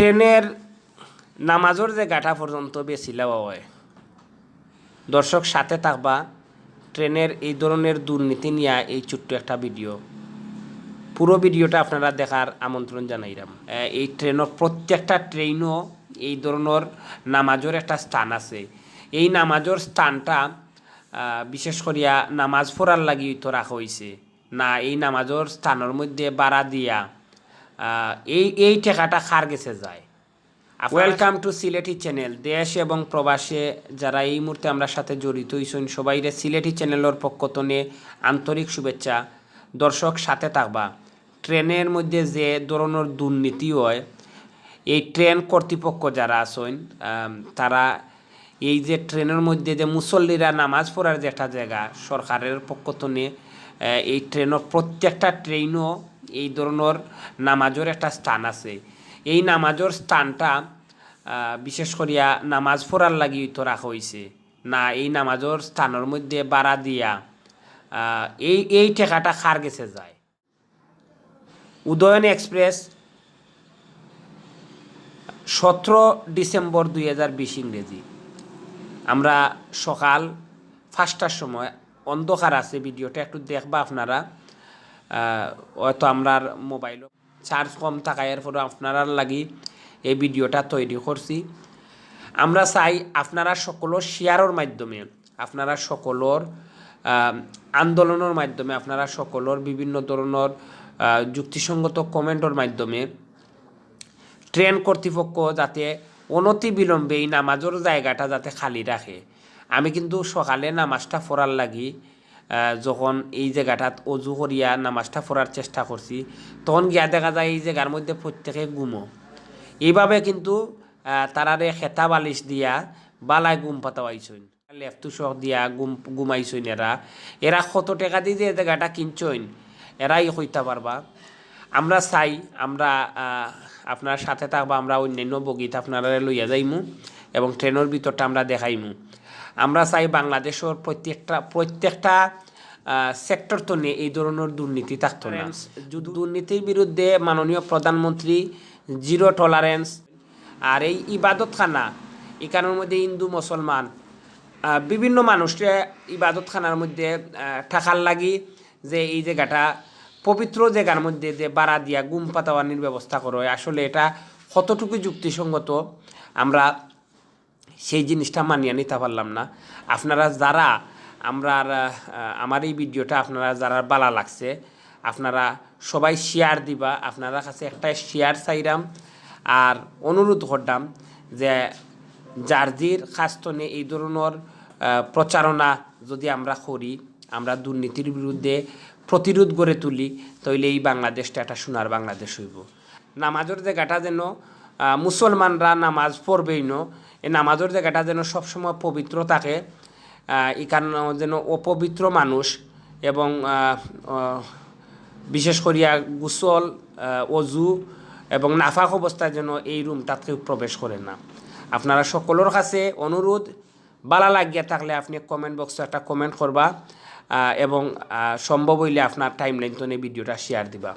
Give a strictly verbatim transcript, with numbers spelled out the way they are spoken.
ট্রেনের নামাজর জাগাটা পর্যন্ত বেচিলাওয়া অয়। দর্শক, সাথে থাকবা। ট্রেনের এই ধরনের দুর্নীতি নিয়া এই ছোট্ট একটা ভিডিও। পুরো ভিডিওটা আপনারা দেখার আমন্ত্রণ জানাইরাম। আহ, এই ট্রেনর প্রত্যেকটা ট্রেনও এই ধরনের নামাজর একটা স্থান আছে। এই নামাজর স্থানটা, আহ, বিশেষ করিয়া নামাজ পড়ার লাগি তো রাখা অইছে না, এই নামাজর স্থানর মধ্যে ভাড়া দিয়া, আহ, এই, এই টেকাটা কার গেছে যায়? আপনারা Welcome to সিলেটি চ্যানেল। দেশ এবং প্রবাসে যারা এই মুহূর্তে আমরার সাথে জড়িত অইছইন, সবাইরে সিলেটি চ্যানেলর পক্ষ তনে আন্তরিক শুভেচ্ছা। দর্শক, সাথে থাকবা। ট্রেনের মধ্যে যে ধরনের দুর্নীতি হয়, এই ট্রেন কর্তৃপক্ষ যারা আছইন, আম, তারা এই যে ট্রেনের মধ্যে যে মুসল্লিরা নামাজ পড়ার যে একটা জাগা, সরকারের পক্ষ তনে, আহ, এই ট্রেনর প্রত্যেকটা ট্রেনও এই ধরনের নামাজর একটা স্থান আছে। এই নামাজর স্থানটা, আহ, বিশেষ করিয়া নামাজ পড়ার লাগি তো রাখা অইছে না, এই নামাজর স্থানর মধ্যে ভাড়া দিয়া, আহ, এই, এই টেকাটা কার গেছে যায়? উদয়ন এক্সপ্রেস, সতেরো ডিসেম্বর দুই হাজার বিশ ইংরেজি। আমরা সকাল পাঁচটার সময়, অন্ধকার আছে, ভিডিওটা একটু দেখবা আপনারা। আহ, হয়তো আমরার মোবাইলও চার্জ কম থাকায়, এরপরও আপনারার লাগি এই ভিডিওটা তৈরি করছি। আমরা চাই আপনারা সকলর শেয়ারর মাধ্যমে, আপনারা সকলর, আহ, আন্দোলনর মাধ্যমে, আপনারা সকলর বিভিন্ন ধরনের, আহ, যুক্তিসঙ্গত কমেন্টর মাধ্যমে ট্রেন কর্তৃপক্ষ যাতে অনতিবিলম্বে এই নামাজর জায়গাটা যাতে খালি রাখে। আমি কিন্তু সকালে নামাজটা পড়ার লাগি, আহ, যখন এই জায়গাটাত অজু করিয়া নামাজটা পড়ার চেষ্টা করছি, তখন গিয়া দেখা যায় এই জায়গার মধ্যে প্রত্যেকে ঘুমো। এইভাবে কিন্তু, আহ, তারারে খেতা বালিশ দিয়া বালায় ঘুম পাতাওয়াইছইন। লেপ তোশক দিয়া ঘুম-, ঘুমাইছইন এরা। এরা কত টেকা দি যে জায়গাটা কিনছইন, এরাই কইতা পারবা। আমরা চাই, আমরা, আহ, আপনার সাথে থাকবা, আমরা অন্যান্য বগিত আপনারারে লইয়া যাইমু এবং ট্রেনর ভিতরটা আমরা দেখাইমু। আমরা চাই বাংলাদেশর প্রত্যেকটা, প্রত্যেকটা, আহ, সেক্টর তনে এই ধরনের দুর্নীতি থাকতো না। দুর্নীতির বিরুদ্ধে মাননীয় প্রধানমন্ত্রী জিরো টলারেন্স। আর এই ইবাদতখানা, ইখানর মধ্যে হিন্দু, মুসলমান, আহ, বিভিন্ন মানুষরে ইবাদতখানার মধ্যে, আহ, থাকার লাগি যে এই জায়গাটা পবিত্র জায়গার মধ্যে যে ভাড়া দিয়া ঘুম পাতাওয়ানির ব্যবস্থা করো, আসলে এটা কতটুকু যুক্তিসঙ্গত, আমরা সেই জিনিসটা মানিয়া নিতা পারলাম না। আপনারা যারা আমরার, আহ, আমার এই ভিডিওটা আপনারা যারা বালা লাগছে, আপনারা সবাই শেয়ার দিবা। আপনারার কাছে একটা শেয়ার চাইরাম। আর অনুরোধ করতাম যে যার জির কাছ তনে এই ধরনের, আহ, প্রচারণা যদি আমরা করি, আমরা দুর্নীতির বিরুদ্ধে প্রতিরোধ গড়ে তুলি, তাইলে এই বাংলাদেশটা একটা সোনার বাংলাদেশ অইবো। নামাজর জায়গাটা যেন, আহ, মুসলমানরা নামাজ পড়বেইন, এই নামাজর জায়গাটা যেন সবসময় পবিত্র থাকে। আহ, ইখান যেন অপবিত্র মানুষ এবং, আহ, আহ, বিশেষ করিয়া গোসল, আহ, অজু এবং নাপাক অবস্থায় যেন এই রুমটাত কেউ প্রবেশ করে না। আপনারা সকলর কাছে অনুরোধ, বালা লাগিয়া থাকলে আপনি কমেন্ট বক্সে একটা কমেন্ট করবা, আহ, এবং, আহ, সম্ভব অইলে আপনার টাইমলাইন তনে ভিডিওটা শেয়ার দিবা।